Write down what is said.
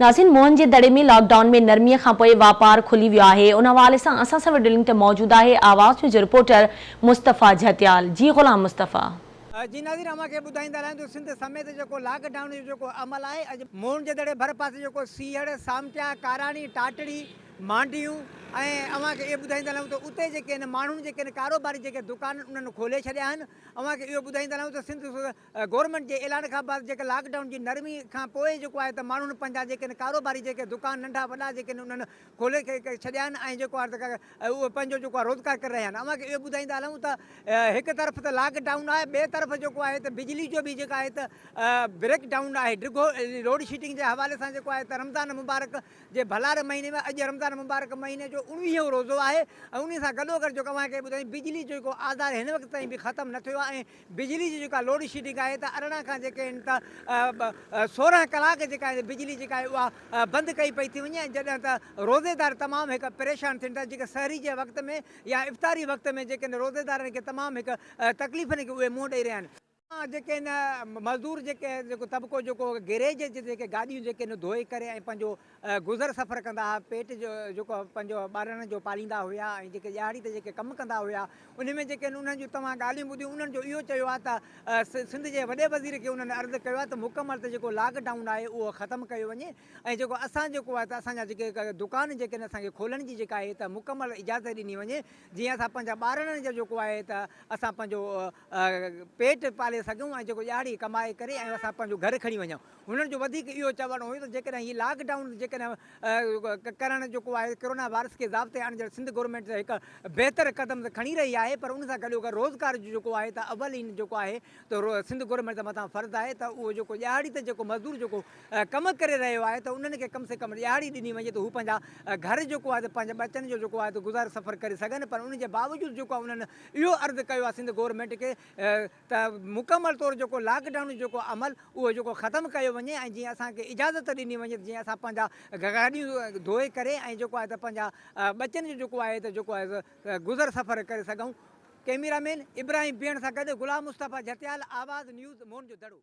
ناظرين موهن جي دڙي ۾ لاڪ ڊائون ۾ نرمي کان پوء واپار کلي ويو آهي ان حوالي سان اسان سان وڊيو لنڪ تي موجود آهي آواز نيوز جو رپورٽر مصطفيٰ جهتيال جي غلام مصطفيٰ. جي ناظرين اوهان کي ٻڌائيندا رهيون ته سنڌ سميت جيڪو لاڪ ڊائون جو جيڪو عمل آهي اڄ موهن جي دڙي ڀر پاسي جيڪو سيهڙ، سامٽيا، ڪاراڻي، ٽاٽڙي، مانڊيون ۽ اوهان کي اهو ٻڌائيندا رهيون ته اتي جيڪي آهن ماڻهن جيڪي آهن ڪاروباري جيڪي دڪان انهن کولي ڇڏيا آهن اوهان کي اهو ٻڌائيندا رهيون ته سنڌ گورنمينٽ جي اعلان کان بعد جيڪي لاڪ ڊائون جي نرمي کان پوء جيڪو آهي ته ماڻهن پنهنجا جيڪي آهن ڪاروباري جيڪي دڪان ننڍا وڏا جيڪي آهن انهن کولي ڇڏيا آهن ۽ جيڪو آهي ته اهي پنهنجو جيڪو آهي روزگار ڪري رهيا آهن اوهان کي اهو ٻڌائيندا هلون ته هڪ طرف ته لاڪ ڊائون آهي ٻئي طرف جيڪو آهي ته بجلي جو به جيڪا آهي ته بريڪ ڊائون آهي ڊگهو لوڊ شيڊنگ جي حوالي سان جيڪو آهي ته رمضان مبارڪ جي ڀلاري مهيني ۾ اڄ رمضان مبارڪ مهيني جو اڻويهون روزو آهي ۽ انهي سان گڏوگڏ جيڪو اوهان کي ٻڌايون بجلي جو جيڪو آزار هن وقت تائين به ختم نه ٿيو آهي ۽ بجلي جي جيڪا لوڊ شيڊنگ آهي ته 18 کان جيڪي آهن ته 16 ڪلاڪ جيڪا آهي بجلي جيڪا آهي اها بند ڪئي پئي ٿي وڃي ۽ جڏهن ته روزيدار تمام هڪ پريشان ٿين ٿا جيڪي سحري جي وقت ۾ يا افطاري وقت ۾ جيڪي آهن روزيدارن کي تمام هڪ تڪليفن کي اهي منهن ڏئي رهيا آهن. جيڪي آهن مزدور جيڪي جيڪو طبقو جيڪو گيريج جي جيڪي گاڏيون جيڪي آهن ڌوئي ڪري ۽ پنهنجو گذر سفر ڪندا ها پيٽ جو جيڪو پنهنجو ٻارڙن جو پاليندا هيا ۽ جيڪي ڏهاڙي تي جيڪي ڪم ڪندا هيا ان ۾ جيڪي انهن جون توهان ڳالهيون ٻڌيون انهن جو اهو چيو آهي ته سنڌ جي وڏي وزير کي انهن عرض ڪيو آهي ته مڪمل ته جيڪو لاڪ ڊائون آهي اهو ختم ڪيو وڃي ۽ جيڪو اسان جيڪو آهي ته اسان جا جيڪي دڪان جيڪي آهن اسان کي کولڻ جي جيڪا آهي ته مڪمل اجازت ڏني وڃي جيئن اسان پنهنجا ٻارڙن جو جيڪو آهي ته اسان پنهنجو پيٽ پالي سگهون ۽ جيڪو ڏهاڙي ڪمائي ڪري ۽ اسان پنهنجو گهر کڻي وڃون. هنن جو وڌيڪ اهو چوڻ هيو ته جيڪڏهن هي لاڪ ڊائون جيڪڏهن ڪرڻ جيڪو آهي ڪرونا وائرس کي ضابطي آڻڻ جي لاء سنڌ گورنمينٽ هڪ بهتر قدم ته کڻي رهي آهي پر ان سان گڏوگڏ روزگار جو جيڪو آهي ته اولين جيڪو آهي ته سنڌ گورنمينٽ مٿان فرض آهي ته اهو جيڪو ڏهاڙي تي جيڪو مزدور جيڪو ڪم ڪري رهيو آهي ته انهن کي ڪم سي ڪم ڏهاڙي ڏني وڃي ته هو پنهنجا گهر جيڪو آهي ته پنهنجي ٻچن جو جيڪو آهي ته گذارو سفر ڪري سگهن پر ان جي باوجود جيڪو آهي انهن اهو عرض ڪيو آهي سنڌ گورنمينٽ کي ته مڪمل طور جيڪو لاڪ ڊائون جو جيڪو عمل اهو جيڪو ختم ڪيو وڃي ۽ جيئن اسان کي اجازت ڏني وڃي ته جيئن اسان پنهنجا گاڏيون ڌوئي ڪري ۽ جيڪو آهي ته پنهنجا ٻچن جو جيڪو آهي ته جيڪو آهي ته گذر سفر ڪري سگهون. ڪئميرا مين ابراهيم بيهڻ سان گڏ غلام مصطفيٰ جهتيال، آواز نيوز، موهن جو دڙو.